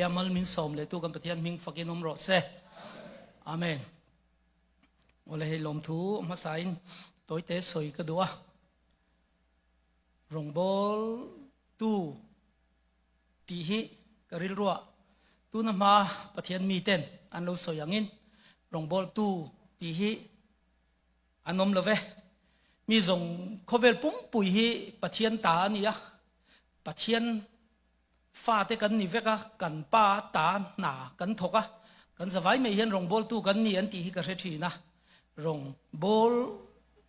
theia mal min sawm leh tu kan Pathian hming fakin awm rawh se. Amen. Awle hei lawmthu hmasain tawite sawi ka duh a. Rawngbâwl tu tih hi ka rilruah tuna hma Pathian miten an lo sawi angin rawngbâwl tu tih hi an awm lo ve. Mi zawng khawvel pumpui hi Pathian ta a ni a, Pathian fate kan ni vek a, kan pa ta hna kan thawk a, kan zavai mai hian rawngbawltu kan ni an tih hi ka hre thin a, rawngbâwl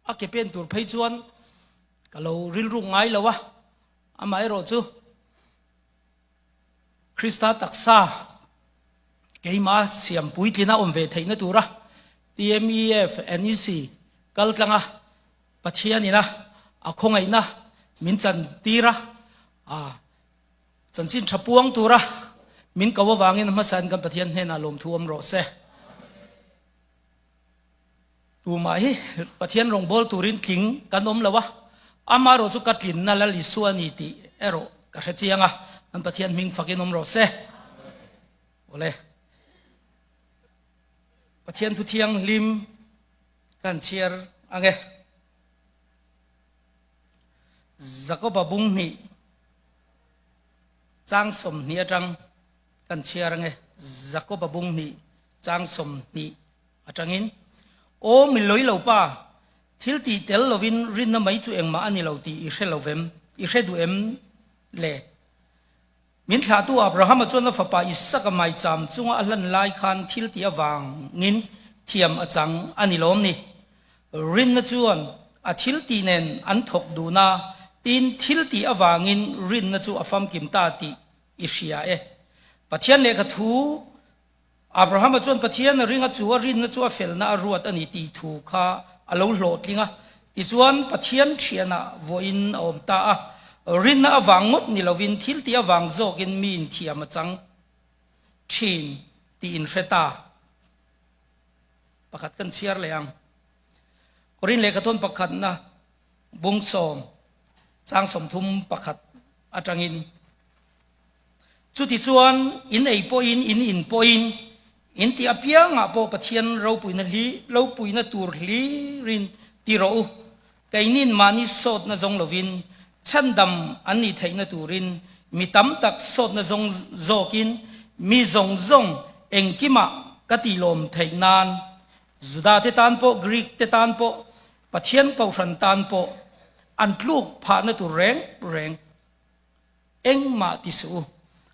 a ke pen tur phei chuan ka lo rilruk ngai lo a, amaherawhchu Krista taksa keimah siam puitlina awm ve theihna tura TMEF NEC kal tlanga Pathianina a khawngaihna min chantir a, chanchin tha puang tura min ko avangin hmasain kan Pathian hnenah lawmthu awm rawh se. Tumah hi Pathian rawngbâwl turin tling kan awm lo a, amaherawh chu ka tlinna Lal Isua a ni tih erawh ka hre chiang a, kan Pathian hming fakin awm rawh se. Awle. Pathian thu thianghlim kan chhiar ang e. Jakoba bung hnih chang 20 atang kan chhiar ang e. Jakoba bung hnih chang 20 Atangin, Aw mi lawi lo pa, thil tih tel lovin rinna mai chu engmah a ni lo tih i hre lo vem, i hre duh em le? Min thlahtu Abrahama chuan a fapa Isaka maicham chunga a hlan lai khan thil tih avangin thiam a chang a ni lawm ni? Rinna chuan a thil tih nen an thawk dun a, tin thil tih avangin rinna chu a famkim ta tih i hria e. Pathian lehkha thu Abrahama chuan Pathian a ring a, chu a rinna chu a felna a ruat a ni tih thu kha a lo hlawhtling a. Tichuan, Pathian thianah vawiin a awm ta a. Rinna avang ngawt ni lovin thil tih avang zawkin mi inthiam a chang thin tih in hre ta. Pakhat kan chhiar leh ang. Korin lehkhathawn pakhatna bung sawm chang 31 atangin. Chutichuan, in ei pawhin, in in pawhin, in tih apiangah pawh Pathian ropuina hli, ropuina tur hlirin ti rawh u. Keinin mahni sawtna zawng lovin, chhandam an nih theihna turin mi tam tak sawtna zawng zawkin mi zawng zawng engkimah ka tihlawm theih nan, Juda te tan pawh, Greek te tan pawh, Pathian kohhran tan pawh an tluk phahna tur reng reng. Engmah ti suh u,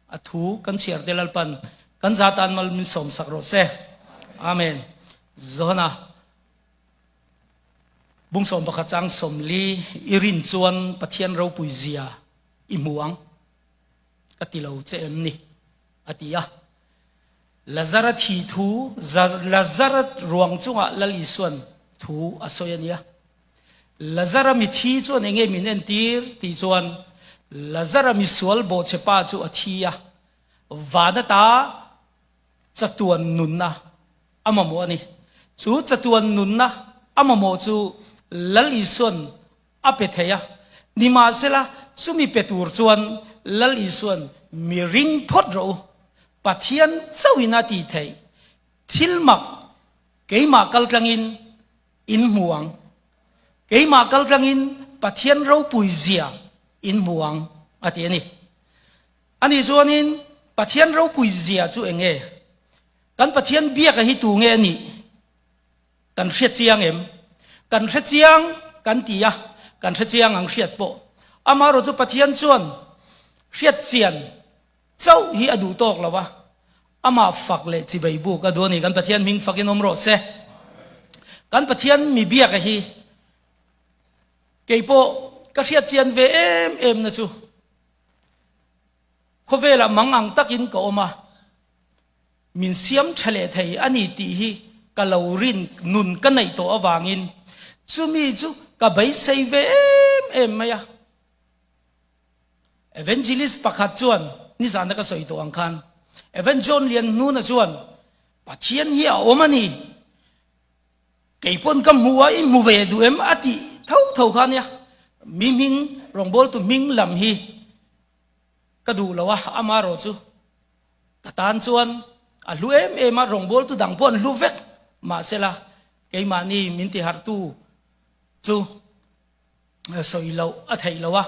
a thu kan chhiar te Lalpan kan za tan mal min sawm sak rawh se. Amen. Johana bung 11 chang 40 i rin chuan Pathian ropui zia i hmu ang ka ti lo che em ni a ti a. Lazara thi thu Lazara ruang chungah Lal Isuan thu a sawi a nia. Lazara mithi chuan eng nge min entir tih chuan Lazara misual bawhchhe pa chu a thi a, van ata chatuan nunna a mamawh a ni. Chu chatuan nunna a mamawh chu Lal Isuan a pe thei a, nimahsela chumi pe tur chuan Lal Isuan mi ring phawt rawh u, Pathian chauhin a tih theih thil mak keimah kaltlangin In hmu ang. Keimah kaltlangin Pathian ropui zia in hmu ang, a ti a ni. Ani chuanin Pathian ropui zia chu eng nge? Kan Pathian biaka hi tu nge a nih? Kan hre chiang em? Kan hre chiang kan ti a, kan hre chiang ang hriat pawh. Amaherawh chu Pathian chuan hriat chian Chauh hi a duh tawk lo a, amah fak leh chibei buk a duh a ni. Kan Pathian hming fakin awm rawh se. Kan Pathian mi biaka hi kei pawh ka hriat chian ve em em na chu khawvelah mang ang takin ka awm a, min siam tha leh thei a ni tih hi ka lo rin nun ka neih tawh avangin chumi chu ka beisei ve em em mai a. Evangelist pakhat chuan, nizana ka sawi tawh ang khan, Evan John Lianhnuna chuan, Pathian hi a awm a ni, kei pawn ka hmu a, i hmu ve duh em? a tih tho tho kha nia. Mi hming, rawngbawltu hming lam hi ka duh lo a, amaherawh chu. Ka tan chuan a hlu em em a, rawngbawltu dang pawh an hlu vek. Mahsela, keimahni min tiharhtu chu sawi loh a theih lo a.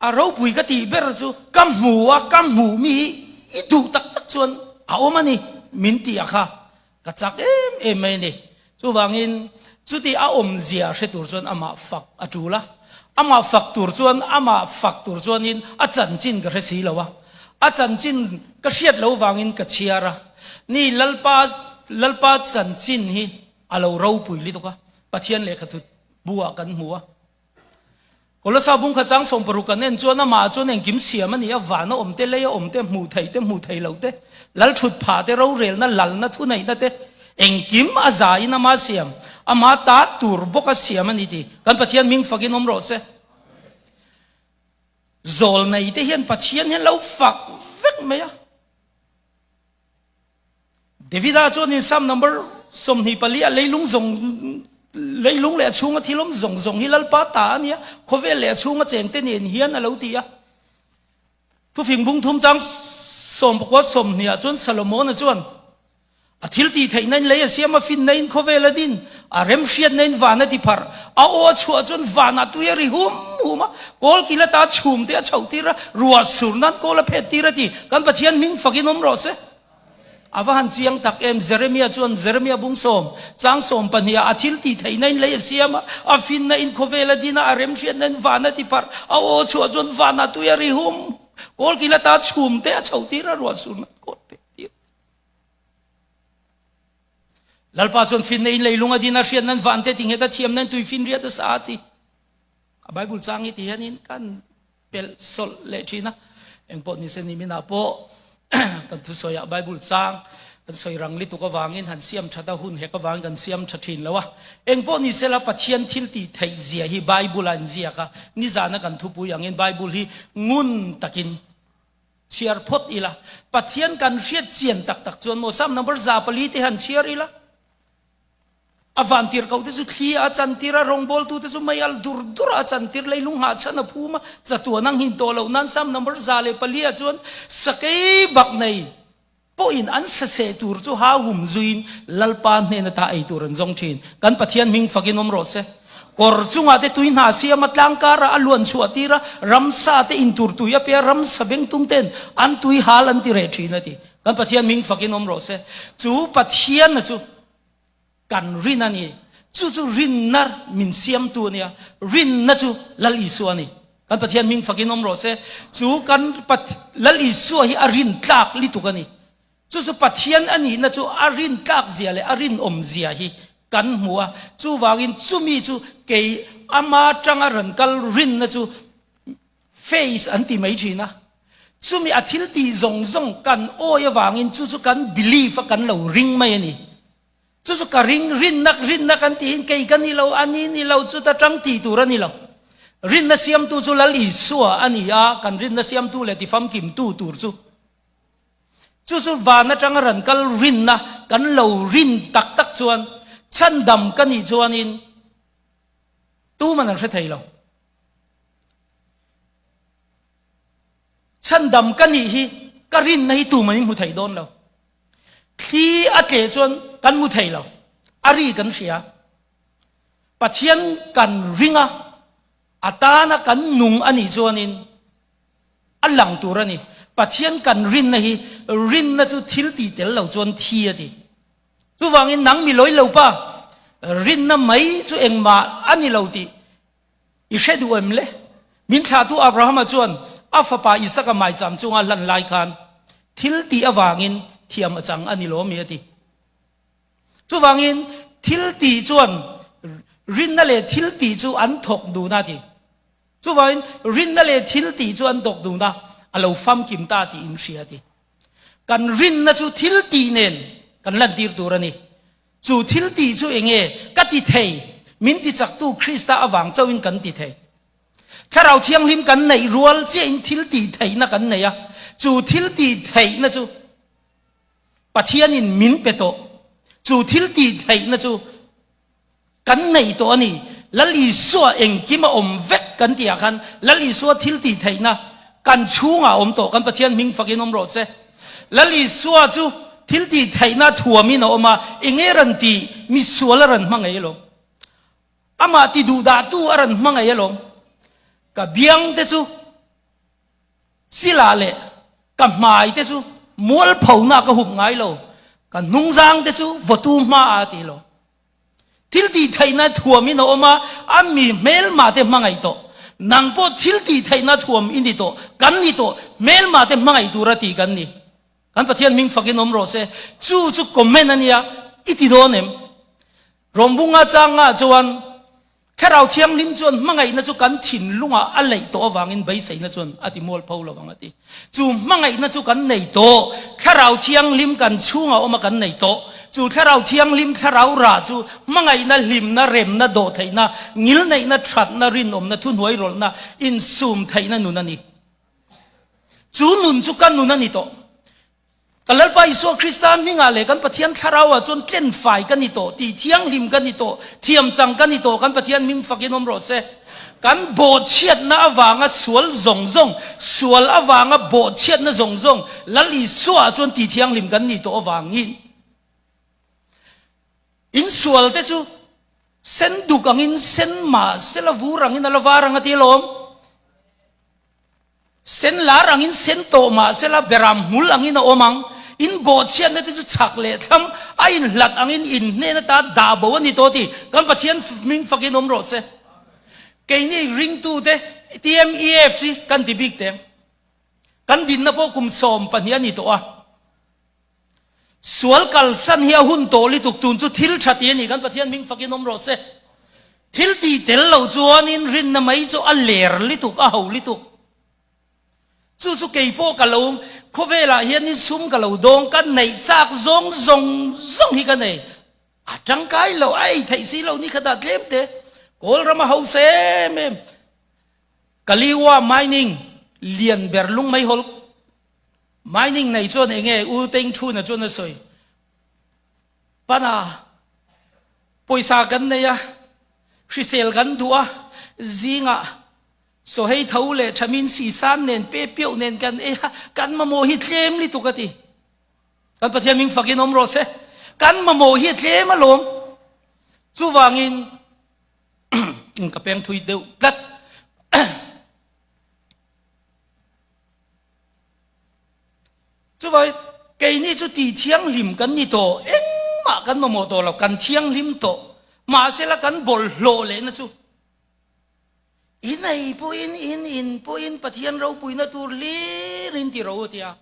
A ropui ka tih ber chu ka hmu a, ka hmuh mi hi i duh tak tak chuan a awm a ni min tih a kha ka chak em em mai a ni. Chuvangin chuti a awmzia hre tur chuan amah fak a tul a, amah fak tur chuan amah fak tur chuanin a chanchin ka hre si lo a, a chanchin ka hriat lo vangin ka chhiar a, ni Lalpa Lalpa chanchin hi a lo ropui lutuk a, Pathian lehkhathu bu ah kan hmu a. Kolosa bung kha chang 60 kan en chuan amah chuan engkim siam a ni a, vana awm te, leia awm te, hmuh theih te, hmuh theih loh te, lal thut phah te, rorelna, lalna, thuneihna te, engkim a zain ama siam, ama ta tur bawka siam a ni tih kan Pathian hming fakin awm rawh se. Zawlnei te hian Pathian hian lo fak vek mai a. Davida chuanin Psalm number 24 ah leilung zawng leilung leh a chhunga thil awm zawng zawng hi Lalpa ta a nia, khawvel leh a chhunga chengte nen hian a lo ti a. Thufing bung thum chang 19 20 ah chuan Salomona chuan a thil tih theihna in lei a siam a, finna in khawvel a din, a remhriatna in van a ti pharh, a aw a chhuah chuan vanah tui a ri hum hum a, kawl kil ata chhum te a chhoh tir a, ruah sur nan kawl a phet tir a ti. Kan Pathian hming fakin awm rawh se. A va han chiang tak em? Jeremia chuan Jeremia bung sawm, chang 12 ah a thil tih theihna in lei a siam a, a finna in khawvel a din a, a remhriatna in van a ti pharh, a aw chhuah chuan vanah tui a ri hum, kawl kil ata chhum te a chhoh tir a, ruah sur nan kawl a phet tir. Lalpa chuan finna in leilung a din a, hriatna in van te tinghet a, thiamna in tui finriat a sa a ti. A Bible chang hi ti hianin kan pelh sawlh leh thin a, engpawh nise niminah pawh kan thusawiah Bible chang kan sawi rang lituk avangin han siam that a hun hek avangin kan siam tha thin lo a, engpawh nise la Pathian thil tih theih zia hi Bible a inziak a, nizana kan thupui angin Bible hi ngun takin chhiar phawt ila, Pathian kan hriat chian tak tak chuan maw Psalm number 400 te han chhiar ila. A vantirhkohte chu thli a chantir a, rawngbawltute chu mei al dur dur a chantir, leilung nghahchhan a phum a, chatuan a nghin tawh loh nan Psalm number 104 ah chuan sakei bak nei pawhin an saseh tur chu hau hum zuiin Lalpa hnen ata ei tur an zawng thin. Kan Pathian hming fakin awm rawh se. Kawr chungah te tui hna siam a, tlang karah a luan chhuah tir a, ramsa te in tur tui a pe a, ramsa vengtung ten an tui hal an ti reh thin a ti. Kan Pathian hming fakin awm rawh se. Chu Pathianna chu kan rin a ni. Chu chu rinna min siamtu a nia. Rinna chu Lal Isua a ni. Kan Pathian hming fakin awm rawh se. Chu kan Lal Isua hi a rin tlak lituk a ni. Chu chu Pathian a nihna chu a rin tlak zia leh a rinawm zia hi kan hmu a. Chuvangin chumi chu kei ama tanga rawn kal rinna chu Face an ti mai thin a, chumi a thil tih zawng zawng kan awi avangin chu chu kan believe a kan lo ring mai a ni. Chu chu ka ring, rinna, rinna kan tihin kei ka ni lo, a ni ni lo, chuta tang tih tur a ni lo. Rinna siamtu chu Lal Isua a ni a, kan rinna siamtu leh tifamkimtu tur chu. Chu chu van atanga ran kal rinna kan lo rin tak tak chuan chhandam ka nih chuanin tuman an hre thei lo. Chhandam ka nih hi ka rinna hi tuman in hmu thei dawn lo. Thli a tleh chuan kan hmu thei lo, a ri kan hria. Pathian kan ring a, a tana kan nung a nih chuanin a lang tur a ni. Pathian kan rinna hi rinna chu thil tih tel lo chuan thi a ti. Chuvangin nang mi lawi lo pa, rinna mai chu engmah a ni lo tih I hre duh em le? Min thlahtu Abrahama chuan a fapa Isaka maicham chunga hlan lai khan thil tih avangin thiam a chang a ni lo mi a ti. Chuvangin thil tih chuan rinna leh thil tih chu an thawk dun a ti. Chuvangin rinna leh thil tih chu an thawk dun a, a lo famkim ta tih in hria a ti. Kan rinna chu thil tih nen kan lantir tur a ni. Chu thil tih chu eng nge? Ka ti thei, min ti chaktu Krista avang chauhin kan ti thei. Thlarau Thianghlim kan neih rual chiahin thil tih theihna kan nei a, chu thil tih theihna chu Pathianin min pe tawh. Chu thil tih theihna chu kan nei tawh a ni. Lal Isua engkim a awm vek kan tihah khan Lal Isua thil tih theihna kan chhungah a awm tawh. Kan Pathian hming fakin awm rawh se. Lal Isua chu thil tih theihna thuamin a awm a, enge rawn tih? Mi sual a rawn hma ngei alawm. Amah ti duh dahtu a rawn hma ngei alawm. Ka biang te chu chilah leh ka hmai te chu mualphona ka hup ngai lo, ka hnungzang te chu vawtu hmaah a ti lo. Thil tih theihna thuamin a awm a, a mi hmelma te hmangaih tawh. Nang pawh thil tih theihna thuam i ni tawh, kan ni tawh, hmelma te hmangaih tura ti kan ni. Kan Pathian hming fakin awm rawh se. Chu chu comment a nia, i ti dawn em? Rawngbunga changa chuan Thlarau Thianghlim chuan hmangaihna chu kan thinlungah a leih tawh avangin beiseina chuan a ti mual pho lo ang a ti. Chu hmangaihna chu kan nei tawh, Thlarau Thianghlim kan chhungah awma kan nei tawh. Chu Thlarau Thianghlim thlarau rah chu hmangaihna, hlimna, remna, dawhtheihna, ngilneihna, thatna, rinawmna, thuhnuairawlhna, insum theihna nun a ni. Chu nun chu ka nun a ni tawh. Ka Lalpa Isua Krista hmingah leh kan Pathian Thlarauah chuan tlenfai ka ni tawh, tih thianghlim ka ni tawh, thiamchang ka ni tawh, kan Pathian hming fakin awm rawh se. Kan bawhchhiatna avanga sual zawng zawng, sual avanga bawhchhiatna zawng zawng Lal Isuaah chuan tih thianghlim kan nih tawh avangin in sualte chu sen duk angin sen mah sela vur angin a la var ang a ti alawm. Sen lar angin sen tawh mah sela beram hmul angin a awm ang. In bawhchhiatna te chu chhak leh thlam a inhlat angin in hnen ata dah bo a ni tawh tih kan Pathian hming fakin awm rawh se. Keini ringtute TMEF hi kan ti bik teng. Kan dinna pawh kum 12 a ni tawh a. Sual kalsan hi a hun tawh lituk tun chu thil tha ti a ni kan Pathian hming fakin awm rawh se. Thil tih tel lo chuanin rinna mai chu a ler lituk, a ho lituk. Chu chu kei pawh ka lo khawvelah hianin sum ka lo dawng, ka neih chak zawng zawng zawng hi ka nei. A tangkai lo, a ei theih si lo ni khatah tlem te. Kawl rama hausa em em. Kaliwa mining lian ber lung mai hawl Mining nei chuan enge U Teng Thuna chuan a sawi. Pana pawisa kan nei a, hrisel kan duh a, zingah sawhei tho leh thamin sisan nen pe piauh nen kan ei a, kan mamawh hi tlem lutuk a ti. Kan Pathian hming fakin awm rawh se. Kan mamawh hi a tlem alawm. Chuvangin ka peng thui deuh tlat. Chuvai, keini chu tih thianghlim kan ni tawh, engmah kan mamawh tawh lo, kan thianghlim tawh. Mahsela kan bawlhhlawh lehna chu in ei pawhin, in in pawhin Pathian ropuina tur hlir in ti ro a ti a.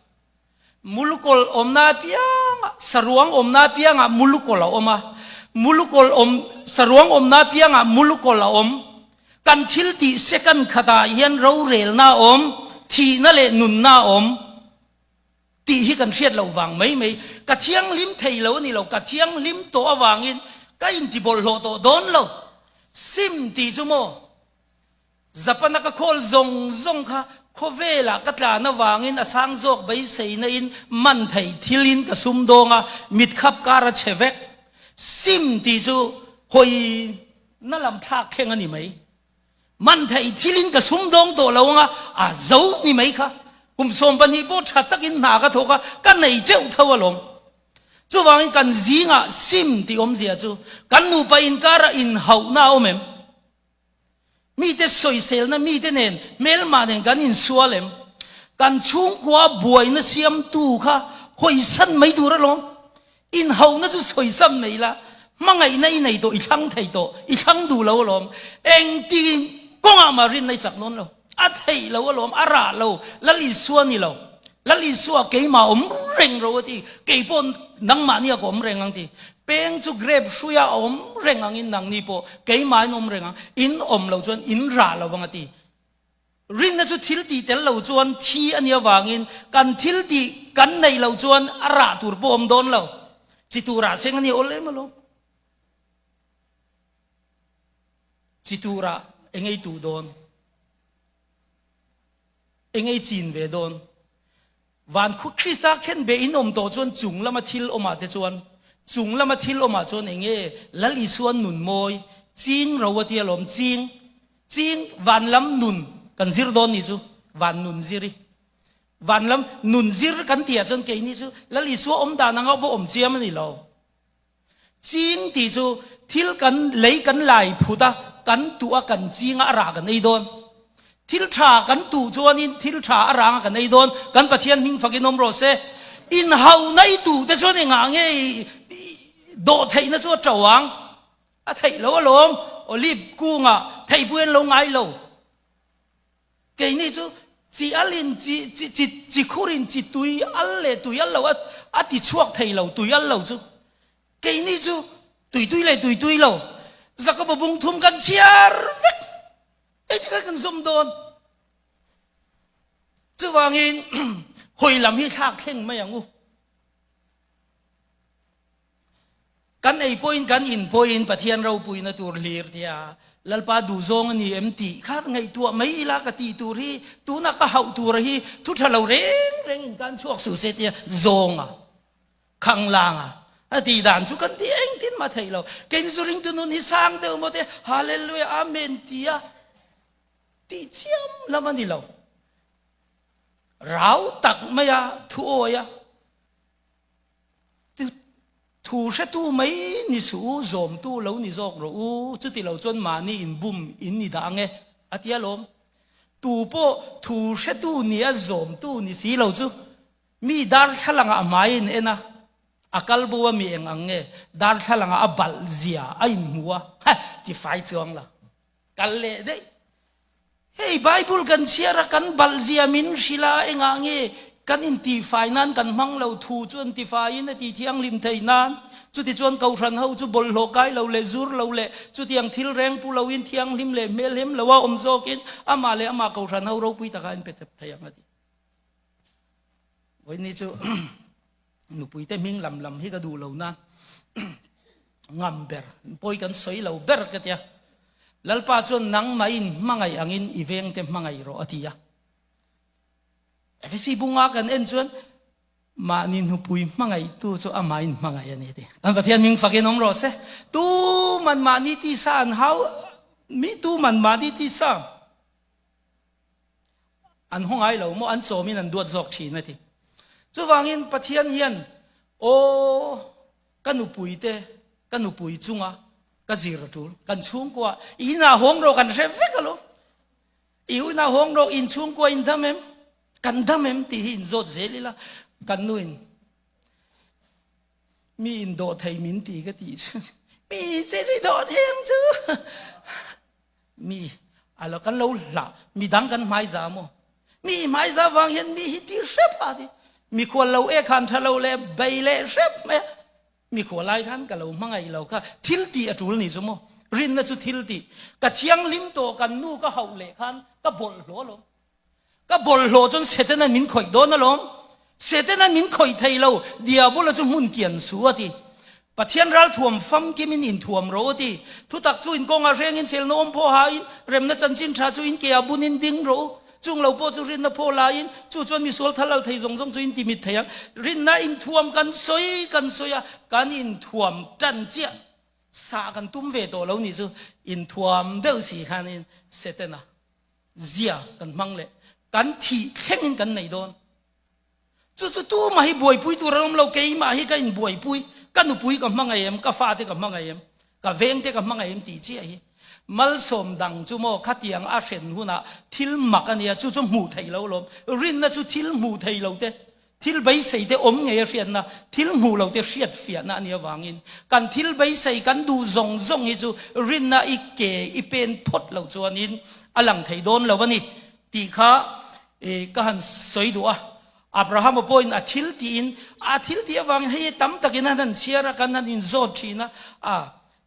Mulukawlh awmna apiangah, saruang awmna apiangah mulukawlh a awm a. Mulukawlh awm, saruang awmna apiangah mulukawlh a awm. Kan thil tih second khatah hian rorelna a awm, thihna leh nunna a awm tih hi kan hriat loh vang mai mai. Ka thianghlim thei lo a ni lo, ka thianghlim tawh avangin ka intibawlhhlawh tawh dawn lo. Sim tih chu maw? Zapana ka khawl zawng zawng kha khawvelah ka tlan avangin a sang zawk beiseina in man theih thil in ka sum dawng a, mitkhap kar a chhe vek. Sim tih chu hawi na lam thlak thleng a ni mai. Man theih thil in ka sum dawng tawh lo anga a zo ni mai kha. Kum 12 pawh tha takin hna ka thawk a, ka nei teuh tho alawm. Chuvangin kan zingah sim tih awmzia chu kan nupa inkara inhauhna a awm em? Mite sawiselna mite nen hmelmah nen kan insual em? Kan chhungkua buaina siamtu kha hawisan mai tur alawm. Inhauhna chu sawisan mai la, hmangaihna i nei tawh, i thlang thei tawh, i thlang duh lo alawm. Engti kawngah mah rinna i chak nawn lo. A theih lo alawm, a rah lo, Lal Isua ni lo. Lal Isua keimah awm reng ro a ti, kei pawh nangmahni a ka awm reng ang ti. Peng chu grape hruia a awm reng angin nangni pawh keimahin awm reng ang, in awm lo chuan in rah lo ang a ti. Rinna chu thil tih tel lo chuan thi a nih avangin kan thil tih kan neih loh chuan a rah tur pawh awm dawn lo. Chi turah seng a ni awl em alawm. Chi turah eng ei tuh dawn? Eng ei chin ve dawn? Van khu Krista khen ve in awm tawh chuan chung lama thil awmah te chuan chung lama thil awmah chuan eng nge Lal Isua nun mawi ching ro a tia lawm ching ching van lam nun kan zir dawn ni chu van nun zir i. Van lam nun zir kan tih ah chuan keini chu Lal Isua awm dan anga va awm chiam a ni lo. Ching tih chu thil kan lei kan lai phut a, kan tuh a, kan ching a, a rah kan ei dawn. Thil tha kan tuh chuanin thil tha a rang a kan ei dawn. Kan Pathian hming fakin awm rawh se. Inhauhna i tuh te chuan engah nge dawh theihna chu a to ang? A theih lo alawm. Olive kungah theihpui an lo ngai lo. Keini chu chi alin chi chi chi chi khurin chi tui al leh tui al lo a a ti chhuak thei lo tui al lo chu keini chu tui tui leh tui tui lo Jakoba bung thum kan chhiar vek engtin kha kan zawm dawn chuvangin hawi lam hi thlak thleng mai ang u. Kan ei pawhin kan in pawhin Pathian ropuina tur hlir tia Lalpa duhzawng a ni em tih kha ngaihtuah mai ila ka tih tur hi tuna ka hauh tura hi thu tha lo reng reng in kan chhuak suh se tia zawnga khanglanga a tih dan chu kan ti engtin mah theih lo. Keini chu ringtu nun hi sang deuh maw te Hallelujah Amen tia tih chiam lam a ni lo. Rau tak maia thu awia Thu hretu mai ni suh u, zawmtu lo ni zawk rawh u, chuti lo chuan mahni inbum in ni dah ang e, a ti alawm. Tu pawh thu hretu nia zawmtu ni si lo chu mi darthlalangah a hmai in en a, a kal bo a mi eng ang nge darthlalangah a balh zia a inhmu a, ha, tifai chuang la, kal leh daih. Hei Bible kan chhiar a, kan balh zia min hrilh a, engah nge kan intihfai nan kan hmang lo, thu chu an tifaiin a tihthianghlim thei nan, chutichuan Kohhran ho chu bawlhhlawh kai lo leh zur lo leh chutiang thil reng pu loin thianghlim leh hmelhem lo a awm zawkin amah leh amah Kohhran ho ropui takah an pe chep thei ang a ti. Vawiin ni chu nupuite hming lam lam hi ka duh lo nan ngam ber pawi kan sawi lo ber ka tia. Lalpa chuan nangmah in hmangaih angin i vengte hmangaih rawh a ti a. Efesi bunga kan en chuan mahni nupui hmangaihtu chu amah in hmangaih a ni ti. Kan Pathian hming fakin awm rawh se. Tu man mahni tisa an hau mi tu man mahni tisa An haw ngai lo maw, an chawmin an duat zawk thin a ti. Chuvangin Pathian hian, Aw, ka nupui te, ka nupui chunga ka zir a tul, kan chhungkua i inah hawng rawh kan hre vek alawm. I inah hawng rawh, in chhungkua in dam em? Kan dam em? tih hi inzawt zel ila, kan nuin mi in dawh thei min ti ka tih chu, mi che chu i dawh thei ang chu. Mi a lo kan lo hlah mi dang kan hmaiza maw? Mi hmaiza vang hian mi hi ti hrep a ti. Mikhual lo ek han tha lo le bei leh hrep mai a. Mikhual lai khan ka lo hmangaih lo kha thil tih a tul ni chu maw? Rinna chu thil tih. Ka thianghlim tawh kan nu ka hauh leh khan ka bawlhhlawh alawm. Ka bawlhhlawh chuan Setana min khawih dawn alawm. Setana min khawih thei lo, Diabola chu hmun kian su a ti. Pathian ralthuam famkimin inthuam rawh u ti. Thutak chu inkawngah hrengin felna awm pawh hain, remna chanchin tha chu inkea bunin ding rawh u. Chung lo pawh chu rinna phaw laiin, chu chuan misual thal al thei zawng zawng chu inti mit thei ang. Rinna inthuam kan sawi kan sawi a, kan inthuam tan chiah. Sah kan tum ve tawh lo nih chu inthuam deuh si khanin Setana. Zia kan hmang leh kan thih thlengin kan nei dawn. Chu chu tumah hi buaipui tur an awm lo, keimah hi ka inbuaipui, ka nupui ka hmangaih em, ka fate ka hmangaih em, ka vengte ka hmangaih em tih chiah hi malsawm dang chu maw khatiang a hren hunah thil mak a nia, chu chu hmuh theih lo lawm. Rinna chu thil hmuh theih lo te Thil beisei te awm ngei a hriatna, thil hmuh lo te hriat fiahna a nih avangin kan thil beisei kan duh zawng zawng hi chu rinna i ke i pen phawt loh chuanin a lang thei dawn lo a ni tih kha ka han sawi duh a. Abrahama pawhin a thil tiin a thil tih avangin hei tam takin an han chhiar a, kan han inzawt thin a, a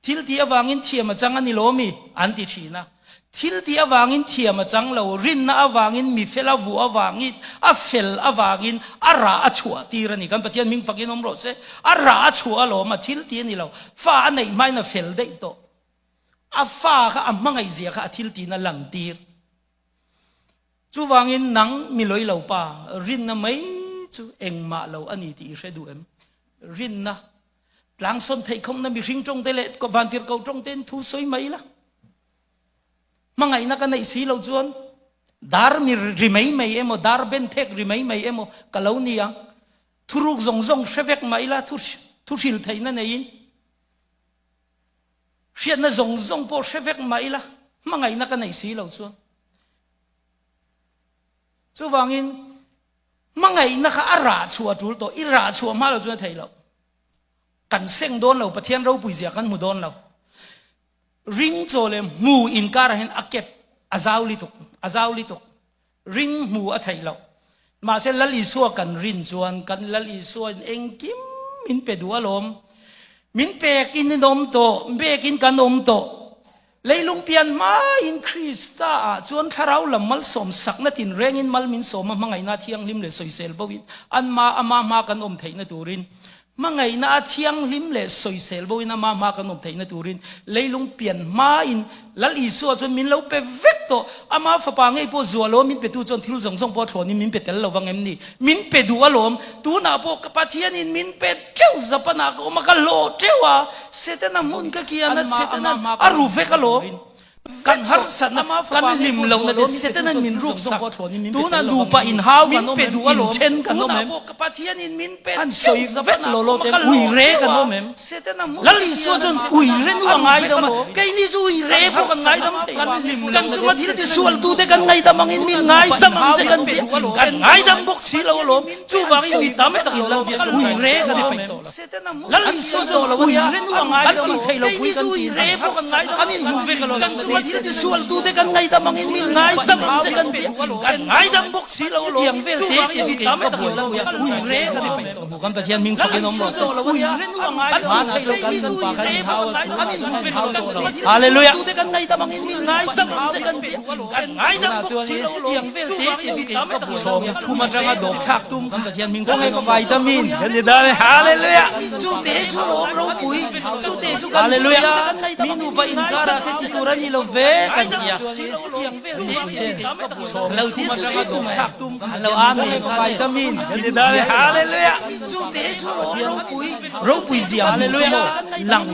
Thil tih avangin thiam a chang a ni lo mi? an ti thin a. Thil tih avangin thiam a chang lo, rinna avangin, mi fel a vuah avangin, a fel avangin a rah a chhuah tir a ni. Kan Pathian hming fakin awm rawh se. A rah a chhuah alawm, a thil tih a ni lo. Fa a neih hmain a fel daih tawh. A fa kha a hmangaih zia kha a thil tiin a lang tir. Chuvangin nang mi lawilo pa, rinna mai chu engmah lo a ni tih i hre duh em? Rinna Tlangsawn theihkhawmna mihring tawngte leh vantirhkoh tawngtein thu sawi mai la. Hmangaihna ka neih si lo chuan Dar mi ri mai mai emaw, dar ben thek ri mai mai emaw ka lo ni ang. Thuruk zawng zawng hre vek mah ila thu thu hril theihna neiin hriatna zawng zawng pawh hre vek mah ila hmangaihna ka neih si lo chuan. Chuvangin hmangaihna kha a rah chhuah a tul tawh, i rah chhuah hma lo chuan a theih loh. Kan seng dawn lo, Pathian ropui zia kan hmu dawn lo. Ring chaw leh hmu inkarah hian a kep a zau lituk, a zau lituk. Ring hmu a theih loh. Mahse Lal Isua kan rin chuan kan Lal Isua in engkim min pe duh alawm. Min pek in in awm tawh, pek in kan awm tawh. Leilung pian hmain Krista ah chuan thlarau lam malsawm sakna tinrengin mal min sawm a, hmangaihna thianghlim leh sawisel bo in anma ama hma kan awm theihna turin Hmangaihna a thianghlim leh sawisel bo in ama hma kan awm theihna turin leilung pian hmain Lal Isua chuan min lo pe vek tawh. Ama fapa ngei pawh zuah lo a min petu chuan thil zawng zawng pawh a thlawnin min pe tel lo vang em ni? Min pe duh alawm. Tunah pawh ka Pathianin min pe teuh Japan-ah ka awm a, ka hlawh teuh a, Setana hmun ka kian a, Setana a ru vek alawm. Kan harsatna, kan hlim lohna te Setana'n min ruk sak. Tunah nupa inhau kan awm em? Inthen kan awm em? An sawi vek lo lo te ui re kan awm em? Lal Isua chuan ui re nu a ngaidam a, keini chu ui re pawh kan ngaidam thei lo. Kan chunga thil tisualtu te kan ngaidam angin min ngaidam ang che kan ti a, kan ngaidam bawk si lo alawm. Chuvangin mi tam takin Lal biak ui re kan ti peih tawh lo. Lal Isua chuan ui kan tih theih loh pui kan ti hna. Kan inhmu vek alawm. Kan chunga thil tisualtute kan ngaidam angin min ngaidam ang che kan ti a, kan ngaidam bawk si lo alawm. Chutiang vel te chu kei ka buai lo a, ui re kan ti peih tawh hmu. Kan Pathian hming fakin awm rawh se. Hmanah chuan kan kan pa kan inhau a, tunah chuan kan inhau tawh lo. Hallelujah! Tunah chuan Chhawng thum atanga dawp thlak tum kan Pathian hming kawng ka vitamin kan ti dan e Hallelujah Hallelujah mi nupa inkar ah khe ti tur a ni lo ve kan ti a Chhawng thum atanga dawp thlak tum kan lo amen ka vitamin kan ti dan e Hallelujah Ropui zia Hallelujah lang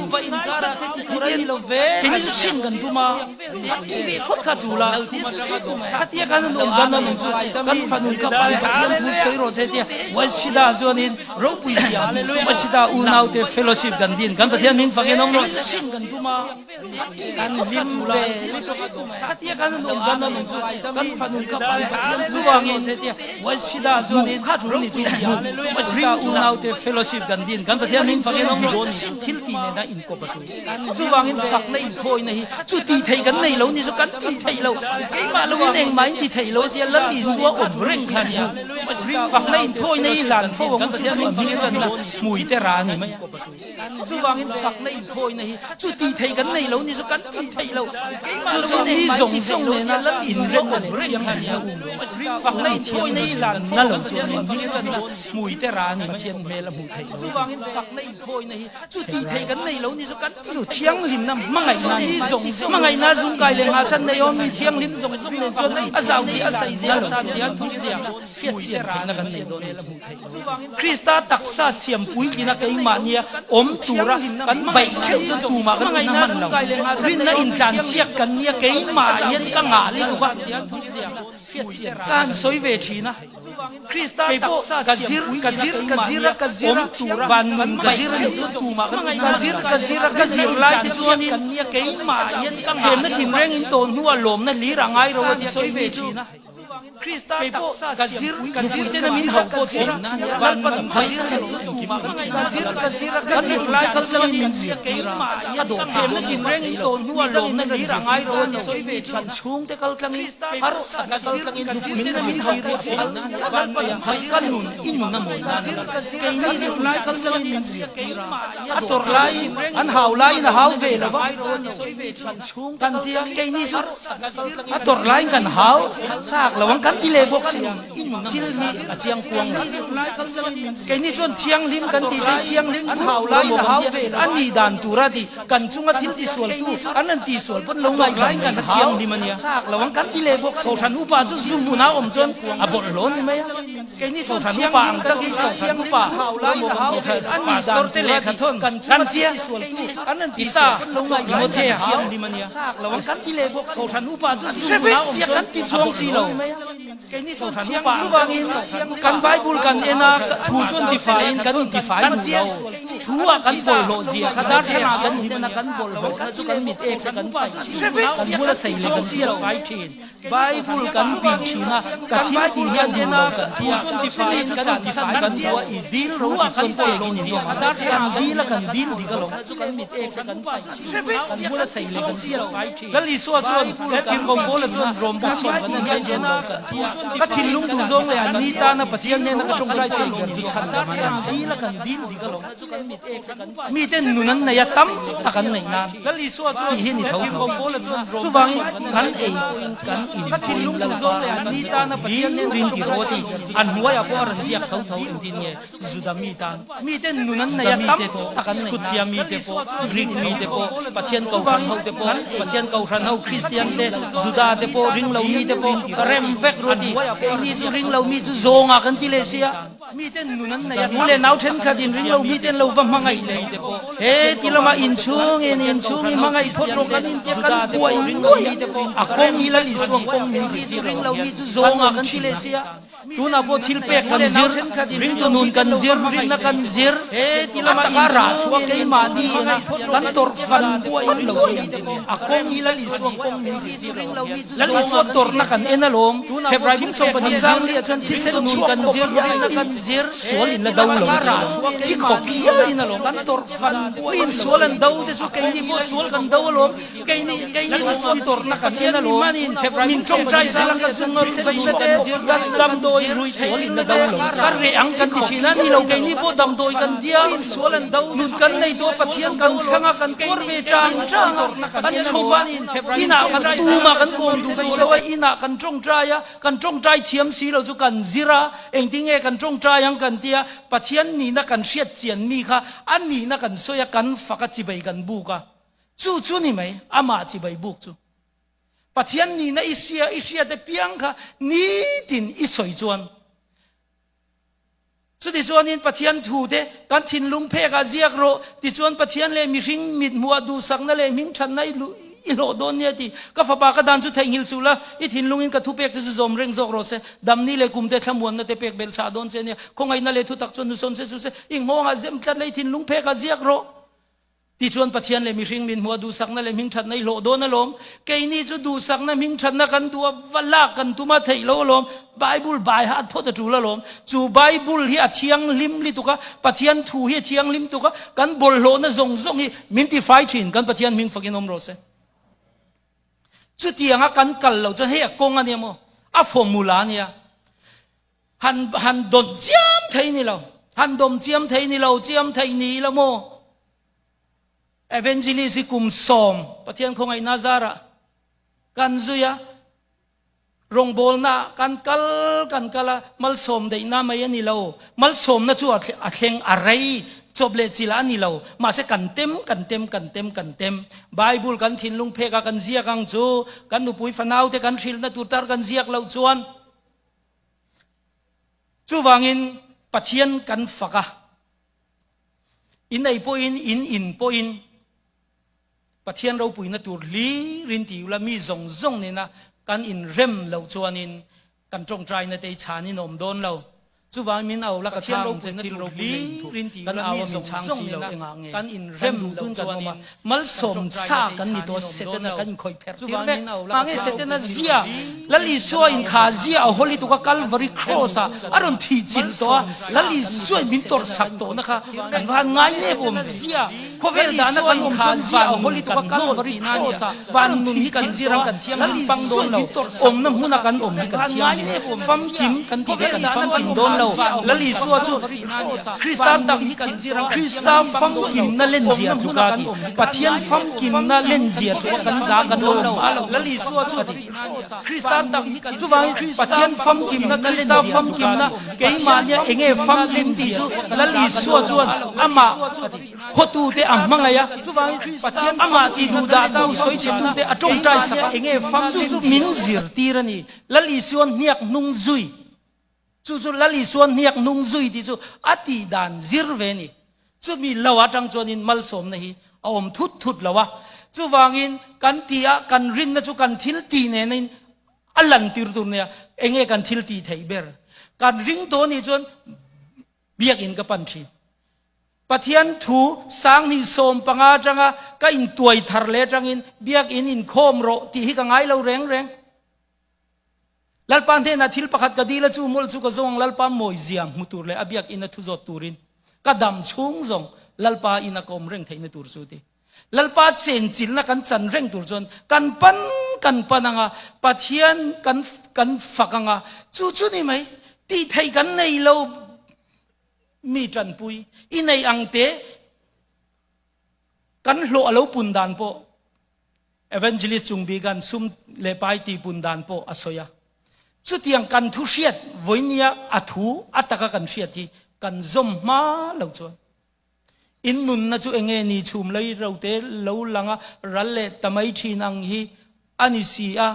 Kei ni chu sin kan tum a. A ti ve phawt kha chu la, khatia kan han awm dan a awm chu kan fanu ka pai Pathian thu sawi rawh che tia Washida chuanin ropui zia Washida unaute fellowship kan din kan Pathian min fakin awm rawh se. Kan hlim ve khatia kan han awm dan a awm chu kan fanu ka pai Pathian thu sawi rawh che tia Washida chuanin ropui zia Washida unaute fellowship kan din kan Pathian min fakin awm rawh se. Thil tih nena inkawp a tul. Chuvangin fakna inthawina hi chu tih theih kan nei lo ni chu kan tih theih lo, keimah loin engmah in ti theih lo tia Lal Isua awm reng kha a nia. Fakna inthawina hi hlan fo ang chu chu a hming tan a hmui te ra a ni mai a. Chuvangin fakna inthawina hi chu tih theih kan nei lo ni chu kan tih theih lo, keimah loin engmah in ti theih lo tia Lal Isua awm reng kha a nia. Fakna inthawina hi hlan fo ang chu chu a hming tan a hmui te ra a ni mai a. Pathian hmel a hmuh theih lo. Chuvangin fakna inthawina hi Chu tih theih kan nei lo ni chu kan tih theih thianghlimna hmangaihna ni zawng zawng hmangaihna zungkai leh nghahchhan nei awm mi thianghlim zawng zawng nen chuan a zau zia a sai zia a san zia a thuk zia hriat chian theihna kan nei dawn ni chu Krista taksa siam puitlina keimahnia awm tura kan baih theuh chuan tumah kan rinna hman lo rinna intlan siak kan nia keimah hian ka ngah lutuk a ka han sawi ve thin a. Kei pawh ka zir, ka zir, ka zir a, ka zir a, van nun ka zir a nih chu tumah kan ka zir, ka zir a, ka zir lai te chuanin thlemna tinreng in tawn hnuah lawmna hlir a ngai ro a tia sawi ve thin a. Kei pawh ka zir, ka zir tena min hauh pawh chu Lalpan ka zir a nih chu tumah kan ka zir, ka zir a, ka zir lai te chuanin min zirtir a, ka dawh thlemna tinreng in tawn hnuah lawmna hlir a ngai ro a tia sawi ve thin. Kan chhungte kal tlangin harsatna kal tlangin min zirtir a. Ka nun i nun a mawi nan a ni. Keini chu lai kal tlangin min zirtir a, a tawrh laiin an hau laiin a hau ve lo va, kan tia keini chu a tawrh laiin kan hau chak lo ang kan. kan ti leh bawk si a, thil hi a chiang kuang lo. Keini chuan thianghlim kan tih te thianghlim bur tur a maw kan tia, a nih dan tura ti kan chunga thil tisualtu an rawn tihsual pawn lo ngaihdam mai kha thianghlim a nia. Lo ang kan ti leh bawk si. Kohhran upa chu zu hmuna awm chuan a bawlhhlawh ni mai a. Kohhran upa ang takin Kohhran upa Pastor te lehkha thawn kan tia i ta Timothea hre vek sia kan ti chuang si lo. Kohhran upa ang takin kan Bible kan en a thu chuan tifaiin kan intifai duh lo. Thu ah kan bawlhhlawh zia kha darthlalang ah kan in en a kan bawlhhlawhna chu kan mit ek te kan paih kan bula sei leh kan ziak fai thin. Bible kan bih thin a, ka thil tih hian duh lo kan ti a, chumi chu kan tifai kan duh a, i dil ro ti chuan pek in in awm ang, kan dil a kan dil dik alawm, kan bula sei leh kan ziak fai thin. Lal Isua chuan he tirhkoh Paula chuan Rom buk chhawm kan en hian duh lo kan ti a, ka thinlung duh zawng leh an ni tana Pathian hnena ka tawngtai chei ber chu chhan dam an ni. Dil a kan dil dik alawm. Miten nun an nei a, tam tak an neih nan tih hi ni tho tho. Chuvangin kan ei pawhin kan in pawhin Lalpa kan duh rin ti rawh tih an hnuaiah pawh a rawn ziak tho tho engtin nge Juda mi tan, Juda mite pawh, Skuttia mite pawh, Greek mite pawh, Pathian Kohhran ho te pawh, Pathian Kohhran ho Kristian te, Juda te pawh, ringlo mite pawh rem vek rawh tih keini chu ringlo mi chu zawngah kan ti leh sia. Nu leh nau thenkhat in ring lo mi ten lo va hmangaih leh he ti lama inchhungin inchhung i hmangaih phawt rawh kan intia kan buai nuai a kawng hi Lal Isua kawng min zirtir lo ang hian kan awm thin a tunah pawh thil pek kan zir ringtu nun kan zir rinna kan zir a taka rah chhuah keimahni ina kan tawrh fan fan lo chu a kawng hi Lal Isua kawng min zirtir lo ang hian Lal Isua tawrhna kan en alawm. Hebrai bung sawm pahnih chang liah chuan thisen chhuak khawp hialin sual in la do lo a ti alawm. Thi khawp hialin alawm kan tawrh fan miin sual an do te chu keini pawh sual kan do alawm. Keini keini chu sual tawrhna kan en alawm. Min tawngtai zel a ka zung a ruih te kan damdawi rui theih in la do lo ka reh ang kan ti thin a ni lo keini pawh damdawi kan dia nun kan nei tawh a Pathian kan thlang a kan tuar ve tang tang a kan chho a Inah kan tumah kan kawm duh tawh lo a, inah kan tawngtai a, kan tawngtai thiam si lo chu kan zir a, engtinge kan tawngtai ang kan tia, Pathian nihna kan hriat chian mi kha a nihna kan sawi a, kan fak a, chibai kan buk a, chu chu ni mai, amah chibai buk chu. Pathian nihna i hria, i hriat apiang kha nitin i sawi chuan Chutichuanin Pathian thute kan thinlung phekah ziak rawh, tichuan Pathian leh mihring mithmuhah duhsakna leh hmingthatna i i hlawh dawn nia ti. Ka fapa ka dan chu theihnghilh suh la, i thinlungin ka thupek te chu zawm reng zawk rawh se. Damni leh kumte thlamuanna te pek belh chhah dawn che nia. Khawngaihna leh thutak chuan nusawn se su se, i nghawngah zem tlat la i thinlung phekah ziak rawh. Tichuan Pathian leh mihring min hmuh a, duhsakna leh hmingthatna i hlawh dawn alawm. Keini chu duhsakna hmingthatna kan duh a, va lak kan tum a theih lo alawm. Bible bai hat phawt a tul alawm. Chu Bible hi a thianghlim lituk a, Pathian thu hi a thianghlim tuk a, kan bawlhhlawhna zawng zawng hi min tifai thin. Kan Pathian hming fakin awm rawh se. Chutianga kan kal loh chuan hei a kawng a nia maw? A formula a nia. Han han dawt chiam thei ni lo. Han dawm chiam thei ni lo, chiam thei ni ila maw? Evangelist hi kum sawm Pathian khawngaihna zarah kan zui a, rawngbawlna kan kal kan kal a, malsawm daihna mai a ni lo. Malsawmna chu a thleng a rei chawp leh chilh a ni lo. Mahse kan tem kan tem kan tem kan tem. Bible kan thinlung phek a kan ziak ang chu kan nupui fanaute kan hrilhna tur tar kan ziak loh chuan Chuvangin Pathian kan fak a, in ei pawhin, in in pawhin Pathian ropuina tur hlirin ti ula mi zawng zawng nena kan inrem loh chuanin kan tawngtaina te hi chhanin a awm dawn lo. Chuvangin min au la ka chhang ang che thil ropui leh inthup kan au a min chhang si lo engah nge kan duh dun kan awm a malsawm sa kan ni tawh a Setana kan inkhawih pherh tir vek mah nge Setana zia Lal Isua in kha zia a hawli tuk a Calvary cross ah a rawn thih chilh tawh a Lal Isua in min tawrh sak tawhna kha kan va han ngai nep awm ve. Khawvel dana kan awm chuan zia a hawli tuk a Kalvari Cross-ah van nun hi kan zir ang kan thianghlim pang dawn lo. Awmna hmuna kan awm hi kan thianghlim famkim kan tih te kan famkim dawn lo. Lal Isua chu Krista tak Krista famkimna lenzia tluka a ti. Pathian famkimna lenzia tluka kan za kan awm a. Lal Isua chu Krista tak chuvangin Pathian famkimna Krista famkimna keimahnia enge famkim tih chu Lal Isua chuan amah Hawtute a hmangaih a, Pathian amah ti duhdahtu sawichhetute a tawngtai sak a, chu chu min zirtir a ni. Lal Isuan hniak hnung zui, chu chu Lal Isuan hniak hnung zui tih chu a tih dan zir ve a ni. Chumi lo atang chuanin malsawmna hi a awm thut thut lo a, chuvangin kan tih a, kan rinna chu kan thil tih nenin a lantir tur nia, enge kan thil tih theih ber? Kan ring tawh anih chuan Biakinn ka pan thin. Pathian thu 1015 atanga ka intuai thar leh atangin Biakinn inkhawm rawh tih hi ka ngai lo reng reng. Lalpa hnenah thil pakhat ka dil a chu mawlh chu ka zawng ang Lalpa mawizia hmu tur leh a Biakinn a thu zawt turin ka dam chhung zawng Lalpa ina ka awm reng theihna tur chu ti. Lalpa chenchilhna kan chan reng tur chuan kan pan kan pan anga Pathian kan kan fak anga chu chu ni mai tih theih kan nei lo mi tanpui i nei ang te kan hlawh a lo pun dan pawh Evangelist chung bikan sum leh pai ti pun dan pawh a sawi a chutiang kan thu hriat vawinia a thu a taka kan hriat hi kan zawm hma lo chuan In nunna chu enge ni chhum lei rote lo langa ral leh ta mai thin ang hi a ni si a.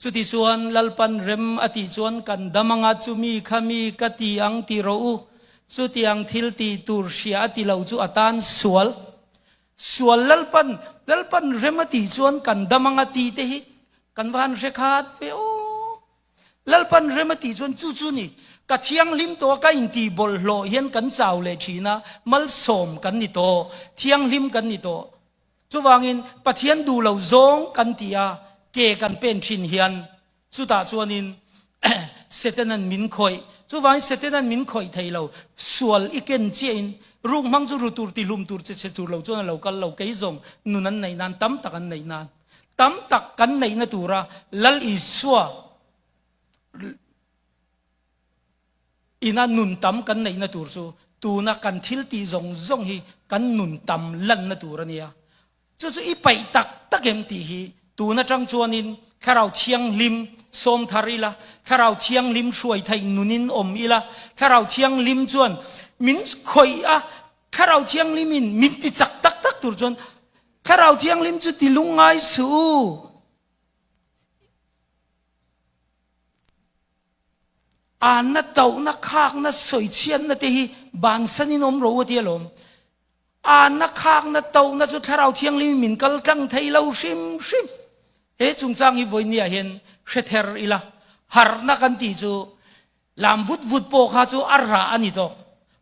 Chutichuan Lalpan rem a tih chuan kan dam anga chumi kha mi ka ti ang ti rawh u. Chutiang thil tih tur hria a ti lo chu a tan sual. Sual Lalpan, Lalpan rem a tih chuan kan dam anga tih te hi kan va han hre khat ve aw. Lalpan rem a tih chuan chu chu ni, ka thianghlim tawh a, ka intih bawlhhlawh hian kan chau leh thin a, malsawm kan ni tawh, thianghlim kan ni tawh. Chuvangin Pathian duh lo zawng kan tih a, ke kan pen thin hian chutah chuanin Setanan min khawih. Chuvangin Setanan min khawih thei lo, sual i ken chiahin ruk hmang chu ru tur tihlum tur che chhe tur lo chuan a lo kal lo, kei zawng nun an neih nan tam tak an neih nan. Tam tak kan neihna tura Lal Isua ina nun tam kan neihna tur chu tuna kan thil tih zawng zawng hi kan nun tam lanna tur a nia. Chu chu i paih tak tak em tih hi tun atang chuanin Thlarau Thianghlim sawm thar ila, Thlarau Thianghlim hruai theih nunin awm ila, Thlarau Thianghlim chuan min khawih a, Thlarau Thianghlimin min ti chak tak tak tur chuan Thlarau Thianghlim chu ti lungngai suh u. Anna, tauhna, khakna, sawichhiatna te hi bansanin awm rawh u a ti alawm. Anna, khakna, tauhna chu Thlarau Thianghlimin min kal tlang thei lo hrim hrim. He chungchang hi vawinia hian hre ther ila, harhna kan tih chu Lam vut vut pawh kha chu a rah a ni tawh.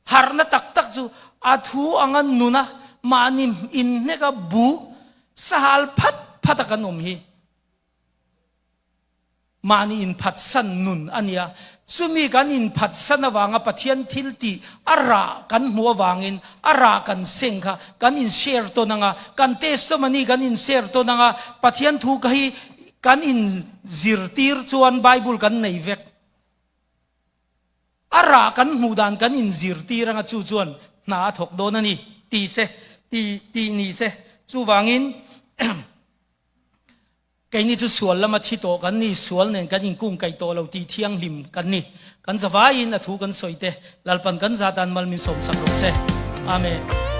Harhna tak tak chu a thu anga nuna mahni inhneka bu sahal phat phat a kan awm hi mahni inphatsan nun a nia. Chumi kan inphatsan avanga Pathian thil tih a rah kan hmuh avangin a rah kan seng kha kan in share tawn anga, kan testimony kan in share tawn anga, Pathian thu kha hi kan inzirtir chuan Bible kan nei vek. A rah kan hmuh dan kan inzirtir anga chu chuan hna a thawk dawn a ni ti se, ti tih ni se. Chuvangin keini chu sual lama thi tawh kan ni, sual nen kan inkungkaih tawh lo tih thianghlim kan ni. Kan zavaiin a thu kan sawi te Lalpan kan za tan mal min sawmsak rawh se. Amen.